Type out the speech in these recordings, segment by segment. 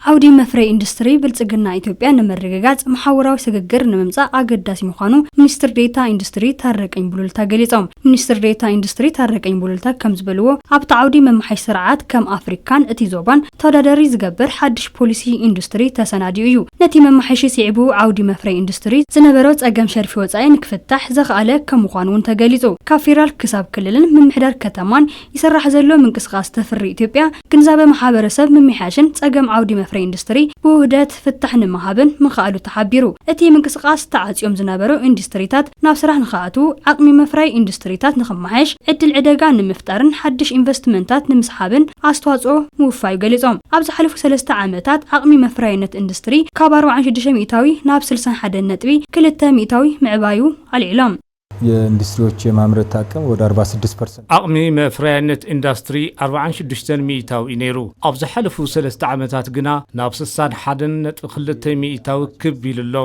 ዓውዲ መፍረይ ኢንዱስትሪ ብልጽግና ኢትዮጵያ ንምርግጋጽ መሓውራዊ ስግግር ንምምጻእ ኣገዳሲ ምዃኑ ሚኒስትር ዴታ ኢንዱስትሪ ታረቀኝ ቡሉልታ ገሊጾም። ሚኒስትር ዴታ ኢንዱስትሪ ታረቀኝ ቡሉልታ ከም ዝበልዎ፣ ኣብቲ ዓውዲ መመሓይሽ ስርዓት ከም ኣፍሪካን እቲ ዞባን ተወዳዳሪ ዝገብር ሓድሽ ፖሊሲ ኢንዱስትሪ ተሰናዲኡ እዩ። ነቲ መመሓይሽ ስዒቡ ዓውዲ መፍረይ ኢንዱስትሪ ዝነበሮ ጸገም ሸርፊ ወጻኢ ንክፍታሕ ዘኽኣለ ከም ምዃኑ እውን ተገሊጹ። ካብ ፌዴራል ክሳብ ክልልን ምምሕዳር ከተማን ይስራሕ ዘሎ ምንቅስቃስ ተፍሪ ኢትዮጵያ ግንዛበ ማሕበረሰብ ምምሕያሽን ጸገም ዓውዲ መፍረይ ኢንዱስትሪ ብውህደት ፍታሕ ንምሃብን ምኽኣሉ ተሓቢሩ። እቲ ምንቅስቃስ ተዓጽዮም ዝነበሩ ኢንዱስትሪታት ናብ ስራሕ ንኽኣትዉ፣ ዓቕሚ መፍረይ ኢንዱስትሪታት ንኽመሓየሽ፣ ዕድል ዕደጋ ንምፍጣርን ሓድሽ ኢንቨስትመንታት ንምስሓብን ኣስተዋጽኦ ምውፋዩ ገሊጾም። ኣብ ዝሓለፉ ሰለስተ ዓመታት ዓቕሚ መፍረያይነት ኢንዱስትሪ ካብ ኣርባዓን ሽዱሽተ ሚእታዊ ናብ ስልሳን ሓደን ነጥቢ ክልተ ሚእታዊ ምዕባዩ ኣልዒሎም። የኢንዱስትሪዎች የማምረት አቅም ወደ አርባ ስድስት ፐርሰንት። ዓቕሚ መፍረያይነት ኢንዱስትሪ ኣርባዓን ሽዱሽተን ሚእታዊ እዩ ነይሩ። ኣብ ዝሓለፉ ሰለስተ ዓመታት ግና ናብ ስሳን ሓደን ነጥቢ ክልተ ሚእታዊ ክብ ኢሉ ኣሎ።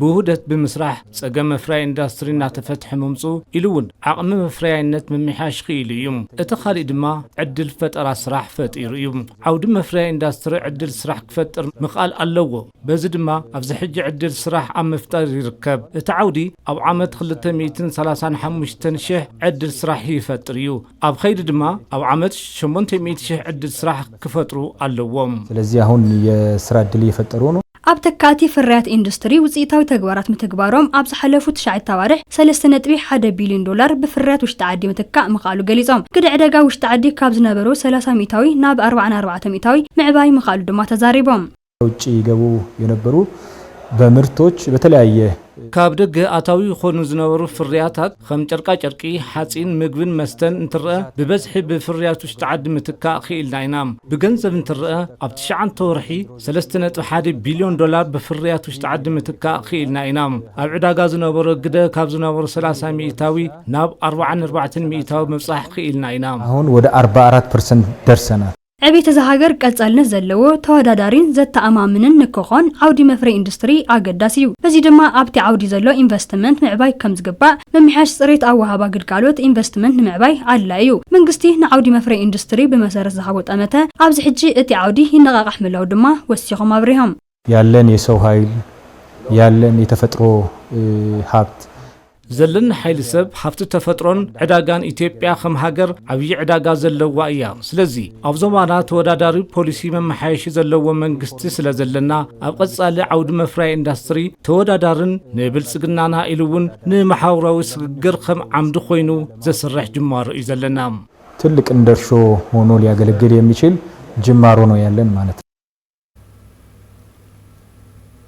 ብውህደት ብምስራሕ ጸገም መፍረያ ኢንዱስትሪ እናተፈትሐ ምምጹ ኢሉ እውን ዓቕሚ መፍረያይነት ምምሕያሽ ክኢሉ እዩ። እቲ ካሊእ ድማ ዕድል ፈጠራ ስራሕ ፈጢሩ እዩ። ዓውዲ መፍረያ ኢንዱስትሪ ዕድል ስራሕ ክፈጥር ምኽኣል ኣለዎ። በዚ ድማ ኣብዚ ሕጂ ዕድል ስራሕ ኣብ ምፍጣር ይርከብ። እቲ ዓውዲ ኣብ ዓመት ክልተ ሚእትን ሰላሳን ሓሙሽተን ሽሕ ዕድል ስራሕ ይፈጥር እዩ። ኣብ ኸይዲ ድማ ኣብ ዓመት ሸሞንተ ሚእቲ ሽሕ ዕድል ስራሕ ክፈጥሩ ኣለዎም። ስለዚህ አሁን የስራ እድል እየፈጠሩ ነው። ኣብ ተካእቲ ፍርያት ኢንዱስትሪ ውፅኢታዊ ተግባራት ምትግባሮም ኣብ ዝሓለፉ ትሽዓተ ኣዋርሕ ሰለስተ ነጥቢ ሓደ ቢልዮን ዶላር ብፍርያት ውሽጢ ዓዲ ምትካእ ምኽኣሉ ገሊፆም። ግደ ዕደጋ ውሽጢ ዓዲ ካብ ዝነበሩ ሰላሳ ሚእታዊ ናብ ኣርባዓን ኣርባዕተ ሚእታዊ ምዕባይ ምኽኣሉ ድማ ተዛሪቦም። ውጭ ይገቡ የነበሩ በምርቶች በተለያየ ካብ ደገ ኣታዊ ይኾኑ ዝነበሩ ፍርያታት ከም ጨርቃጨርቂ፣ ሓፂን፣ ምግብን መስተን እንትረአ ብበዝሒ ብፍርያት ውሽጢ ዓዲ ምትካእ ክኢልና ኢና። ብገንዘብ እንትረአ ኣብ ትሽዓተ ወርሒ ሰለስተ ነጥቢ ሓደ ቢልዮን ዶላር ብፍርያት ውሽጢ ዓዲ ምትካእ ክኢልና ኢና። ኣብ ዕዳጋ ዝነበሮ ግደ ካብ ዝነበሩ ሰላሳ ሚእታዊ ናብ ኣርባዓን ኣርባዕተን ሚእታዊ ምብፃሕ ክኢልና ኢና። አሁን ወደ አርባ አራት ፐርሰንት ደርሰናል። ዕቤት እዛ ሃገር ቀጻልነት ዘለዎ፣ ተወዳዳሪን ዘተኣማምንን ንክኾን ዓውዲ መፍረይ ኢንዱስትሪ ኣገዳሲ እዩ። በዚ ድማ ኣብቲ ዓውዲ ዘሎ ኢንቨስትመንት ምዕባይ ከም ዝግባእ፣ ምምሕያሽ ጽሬት ኣወሃባ ግልጋሎት ኢንቨስትመንት ንምዕባይ ኣድላዪ እዩ። መንግስቲ ንዓውዲ መፍረይ ኢንዱስትሪ ብመሰረት ዝሃቦ ጠመተ ኣብዚ ሕጂ እቲ ዓውዲ ይነቓቓሕ ምህላዉ ድማ ወሲኾም ኣብሪሆም። ያለን የሰው ኃይል ያለን የተፈጥሮ እ፣ ሀብት ዘለና ሓይሊ ሰብ፣ ሃፍቲ ተፈጥሮን ዕዳጋን ኢትዮጵያ ከም ሃገር ዓብዪ ዕዳጋ ዘለዋ እያ። ስለዚ ኣብ ዞባና ተወዳዳሪ ፖሊሲ መመሓየሺ ዘለዎ መንግስቲ ስለ ዘለና ኣብ ቀፃሊ ዓውዲ መፍረያ ኢንዳስትሪ ተወዳዳርን ንብልፅግናና ኢሉ እውን ንመሓውራዊ ስግግር ከም ዓምዲ ኮይኑ ዘስርሕ ጅማሮ እዩ ዘለና። ትልቅ እንደ እርሾ ሆኖ ሊያገለግል የሚችል ጅማሮ ነው ያለን ማለት ነው።